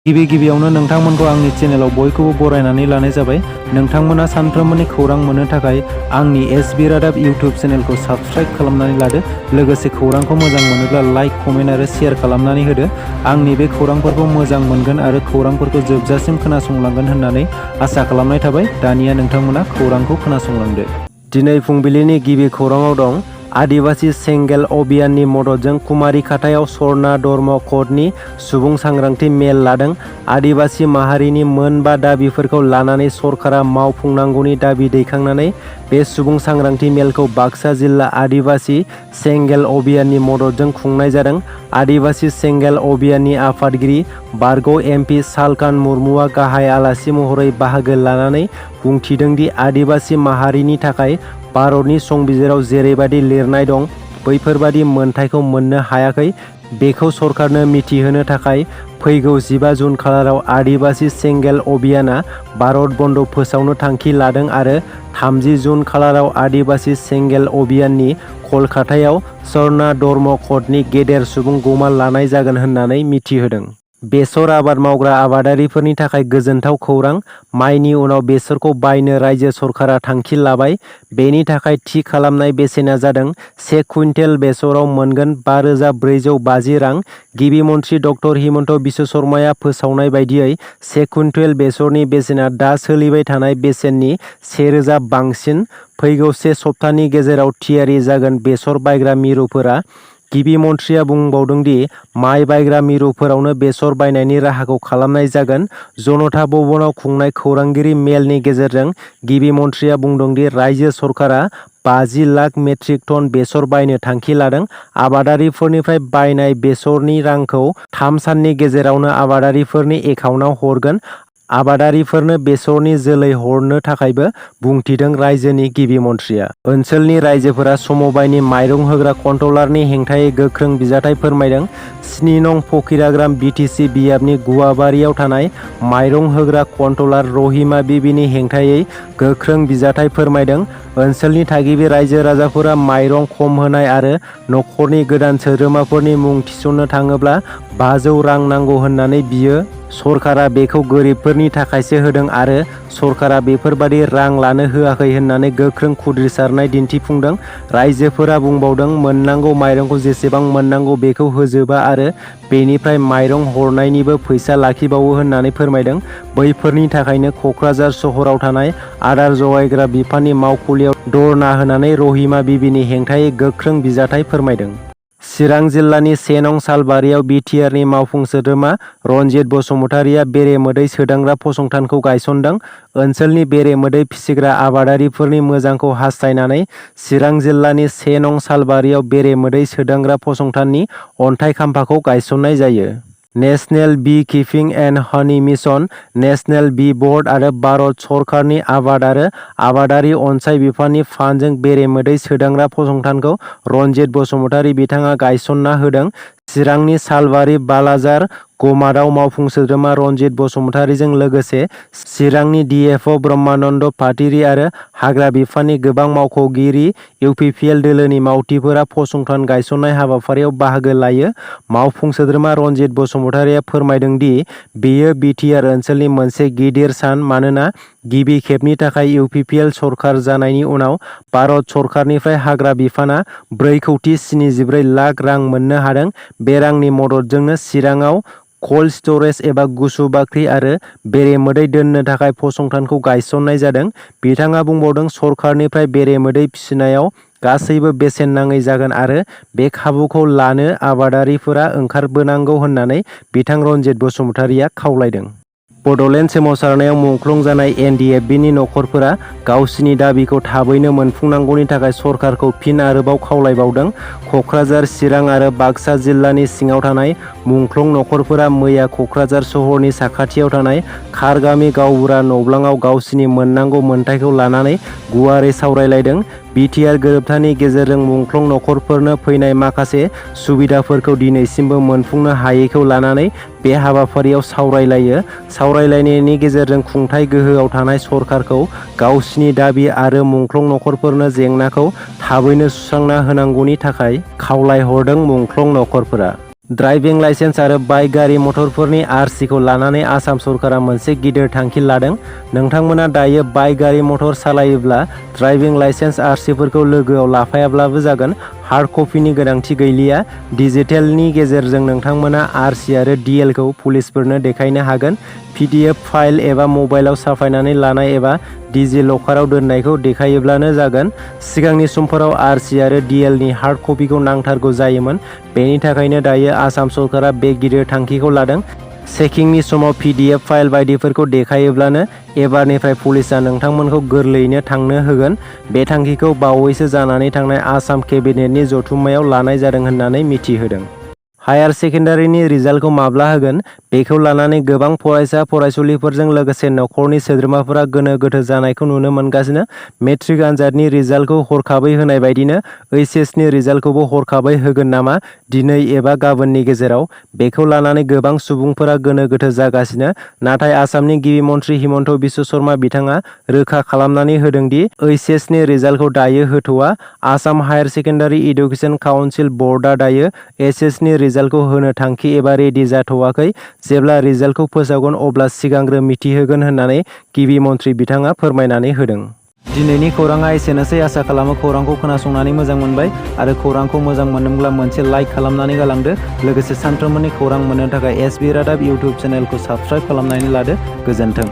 गिबियावनो नोंथांमोनखौ आंनि चेनेलाव बयखौबो बरायनानै लानाय जाबाय। नोंथांमोना सानफ्रोमबोनि खौरां मोननो थाखाय आंनि एसबी रादाब इउटिउब चेनेलखौ साबस्क्राइब खालामनानै लादो। लोगोसे खौरांखौ मोजां मोनोब्ला लाइक, कमेन्ट आरो शेयार खालामनानै होदो। आंनि बे खौरांफोरखौ मोजां मोनगोन आरो खौरांफोरखौ जोबजासिम खोनासंलांगोन होननानै आसा खालामनाय थाबाय। दानिया नोंथांमोना खौरांखौ खोनासंलांदो। दिनै फुंबिलिनि गिबि खौराङाव दं। आदिबासी सेंगेल अभियाननि मददजों कुमारी खाथायाव सरना धर्म क'डनि सुबुं सांग्रांथि मेल लादों। आदिबासी माहारिनि मोनबा दाबिफोरखौ लानानै सरकारा मावफुंनांगौनि दाबि दैखांनानै बे सुबुं सांग्रांथि मेलखौ बाक्सा जिल्ला आदिबासी सेंगेल अभियाननि मददजों खुंनाय जादों। आदिबासी सेंगेल अभियाननि आफादगिरि बारग' एमपि सालकान मुर्मुआ गाहाय आलासि महरै बाहागो लानानै बुंथिदों दि आदिबासी माहारिनि थाखाय भारतनि संबिजिराव जेरैबादि लिरनाय दं बैफोरबादि मोनथायखौ मोननो हायाखै। बेखौ सरकारनो मिथिहोनो थाखाय फैगौ 15 जुन खालाराव आदिबासी सेंगेल अभियानआ भारत बन्द फोसावनो थांखि लादों आरो 30 जुन खालाराव आदिबासी सेंगेल अभियाननि कलकातायाव सरना धर्म क'डनि गेदेर सुबुं गमा लानाय जागोन होननानै मिथिहोदों। बेसर आबाद मावग्रा आबादारिफोरनि थाखाय गोजोनथाव खौरां। माइनि उनाव बेसरखौ बायनो रायजो सरकारा थांखि लाबाय। बेनि थाखाय थि खालामनाय बेसेना जादों 1 कुइन्टेल बेसराव मोनगोन 5,450 रां। गिबि मन्थ्रि डक्टर हिमन्त बिश्व शर्माया फोसावनाय बायदियै 1 कुइन्टेल बेसरनि बेसेना दा सोलिबाय थानाय बेसेननि 1,000 बांसिन। फैगौ से सप्तानि गेजेराव थियारि जागोन बेसर बायग्रा मिरुफोरा। गिबि मन्थ्रिया बुंबावदों दि माइ बायग्रा मिरुफोरावनो बेसर बायनायनि राहाखौ खालामनाय जागोन। जनता भवनाव खुंनाय खौरांगिरि मेलनि गेजेरजों गिबि मन्थ्रिया बुंदों दि रायजो सरकारा 50 लाख मेट्रिक टन बेसर बायनो थांखि लादों। आबादारिफोरनिफ्राय बायनाय बेसरनि रांखौ 3 साननि गेजेरावनो आबादारिफोरनि एकाउन्टआव हरगोन। आबादारिफोरनो बेसरनि जोलै हरनो थाखायबो बुंथिदों रायजोनि गिबि मन्थ्रिया। ओनसोलनि रायजोफोरा समबायनि माइरं होग्रा कन्ट्रलारनि हेंथायै गोख्रों बिजाथि फोरमायदों। 7 नं फकिराग्राम बिटिसि बियाबनि गुवाबारियाव थानाय माइरं होग्रा कन्ट्रलार रहिमा बिबिनि हेंथायै गोख्रों बिजाथि फोरमायदों। ओनसोलनि थागिबि रायजो राजाफोरा माइरं खम होनाय आरो नखरनि गोदान सोद्रोमाफोरनि मुं थिसननो थाङोब्ला 500 रां नांगौ होननानै बियो। सरकारा बेखौ गोरिबफोरनि थाखायसो होदों आरो सरकारा बेफोरबादि रां लानो होआखै होननानै गोख्रों खुद्रिसारनाय दिन्थिफुंदों। रायजोफोरा बुंबावदों मोननांगौ माइरंखौ जेसेबां मोननांगौ बेखौ होजोबा आरो बेनिफ्राय माइरं हरनायनिबो फैसा लाखिबावो होननानै फोरमायदों। बैफोरनि थाखायनो कक्राझार सहराव थानाय आदार जगायग्रा बिफाननि मावखुलियाव धरना होनानै रहिमा बिबिनि हेंथायै गोख्रों बिजाथि फोरमायदों। चिरां जिल्लानि 1 नं सालबारियाव बिटिआरनि मावफुं सोद्रोमा रनजित बसुमतारिया बेरेमोदै सोदांग्रा फसंथानखौ गायसनदों। ओनसोलनि बेरेमोदै फिसिग्रा आबादारिफोरनि मोजांखौ हास्थायनानै चिरां जिल्लानि 1 नं सालबारियाव बेरेमोदै सोदांग्रा फसंथाननि अन्थाइ खाम्फाखौ गायसननाय जायो। National bee keeping and honey mission, national bee board आरो भारत सरकारनि आबाद आरो आबादारि अनसाइ बिफाननि फान्डजों बेरेमोदै सोदांग्रा फसंथानखौ रनजित बसुमतारि बिथाङा गायसनना होदों। चिरांनि सालबारि बालाजार गमादाव मावफुं सोद्रोमा रनजित बसुमतारिजों लोगोसे चिरांनि डिएफअ ब्रह्मानन्द पाटिरि आरो हाग्रा बिफाननि गोबां मावख'गिरि इउपिपिएल दोलोनि मावथिफोरा फसंथान गायसननाय हाबाफारियाव बाहागो लायो। मावफुं सोद्रोमा रनजित बसुमतारिया फोरमायदों दि बेयो बिटिआर ओनसोलनि मोनसे गिदिर सान मानोना गिबि खेबनि थाखाय इउपिपिएल सरकार जानायनि उनाव भारत सरकारनिफ्राय हाग्रा बिफानआ 4,74 लाख रां मोननो हादों। बे रांनि मददजोंनो चिराङाव कल्ड स्टरेज एबा गुसु बाख्रि आरो बेरेमोदै दोननो थाखाय फसंथानखौ गायसननाय जादों। बिथाङा बुंबावदों सरकारनिफ्राय बेरेमोदै फिसिनायाव गासैबो बेसेन नाङै जागोन आरो बे खाबुखौ लानो आबादारिफोरा ओंखारबोनांगौ होननानै बिथां रनजित बसुमतारिया खावलायदों। बड'लेण्ड सोमावसारनायाव मुंख्लं जानाय एनडिएफबिनि नखरफोरा गावसिनि दाबिखौ थाबैनो मोनफुंनांगौनि थाखाय सरकारखौ फिन आरोबाव खावलायबावदों। कक्राझार, चिरां आरो बाक्सा जिल्लानि सिङाव थानाय मुंख्लं नखरफोरा मैया कक्राझार सहरनि साखाथियाव थानाय खारगामि गावबुरा नब्लाङाव गावसिनि मोननांगौ मोनथायखौ लानानै गुवारै सावरायलायदों। बिटिआर गोरोबथानि गेजेरजों मुंख्लं नखरफोरनो फैनाय माखासे सुबिदाफोरखौ दिनैसिमबो मोनफुंनो हायैखौ लानानै बे हाबाफारियाव सावरायलायो। सावरायलायनायनि गेजेरजों खुंथाय गोहोआव थानाय सरकारखौ गावसिनि दाबि आरो मुंख्लं नखरफोरनो जेंनाखौ थाबैनो सुस्रांना होनांगौनि थाखाय खावलायहरदों। मुंख्लं नखरफोरा ड्राइभिं लाइसेन्स आरो बाइक गारि मटरफोरनि आरसिखौ लानानै आसाम सरकारा मोनसे गिदिर थांखि लादों। नोंथांमोना दायो बाइक गारि मटर सालायोब्ला ड्राइभिं लाइसेन्स आरसिफोरखौ लोगोआव लाफायाब्लाबो जागोन। हार्ड कपिनि गोनांथि गैलिया। डिजिटेलनि गेजेरजों नोंथांमोना आरसि आरो डिएलखौ पुलिसफोरनो देखायनो हागोन। पिडिएफ फाइल एबा मबाइलाव साफायनानै लानाय एबा डिजि लकाराव दोननायखौ देखायोब्लानो जागोन। सिगांनि समफोराव आरसि आरो डिएलनि हार्ड कपिखौ नांथारगौ जायोमोन। बेनि थाखायनो दायो आसाम सरकारा बे गिदिर थांखिखौ लादों। चेकिंनि समाव पिडिएफ फाइल बायदिफोरखौ देखायोब्लानो एबारनिफ्राय पुलिसआ नोंथांमोनखौ गोरलैयैनो थांनो होगोन। बे थांखिखौ बावैसो जानानै थांनाय आसाम केबिनेटनि जथुम्मायाव लानाय जादों होननानै मिथिहोदों। हायार सेकेन्डारिनि रिजाल्टखौ माब्ला होगोन बेखौ लानानै गोबां फरायसा फरायसुलिफोरजों लोगोसे नखरनि सोद्रोमाफोरा गोनो गोथो जानायखौ नुनो मोनगासिनो। मेट्रिक आनजादनि रिजाल्टखौ हरखाबै होनाय बायदिनो ओइचएसनि रिजाल्टखौबो हरखाबै होगोन नामा दिनै एबा गाबोननि गेजेराव? बेखौ लानानै गोबां सुबुंफोरा गोनो गोथो जागासिनो। नाथाय आसामनि गिबि मन्थ्रि हिमन्त बिश्व शर्मा बिथाङा रोखा खालामनानै होदों दि ओइचएसनि रिजाल्टखौ दायो होथ'वा। Assam higher secondary education council बर्डआ दायो एचएसनि रिजाल्टखौ होनो थांखि एबा रेडि जाथ'वाखै। जेब्ला रिजाल्टखौ फोसावगोन अब्ला सिगांग्रो मिथिहोगोन होननानै गिबि मन्थ्रि बिथाङा फोरमायनानै होदों। दिनैनि खौराङा एसेनोसै। आसा खालामो खौरांखौ खोनासंनानै मोजां मोनबाय आरो खौरांखौ मोजां मोनदोंब्ला मोनसे लाइक खालामनानै गालांदो। लोगोसे सानफ्रोमबोनि खौरां मोननो थाखाय एसबि रादाब इउटुब चेनेलखौ साबस्क्राइब खालामनानै लादो। गोजोन्थों।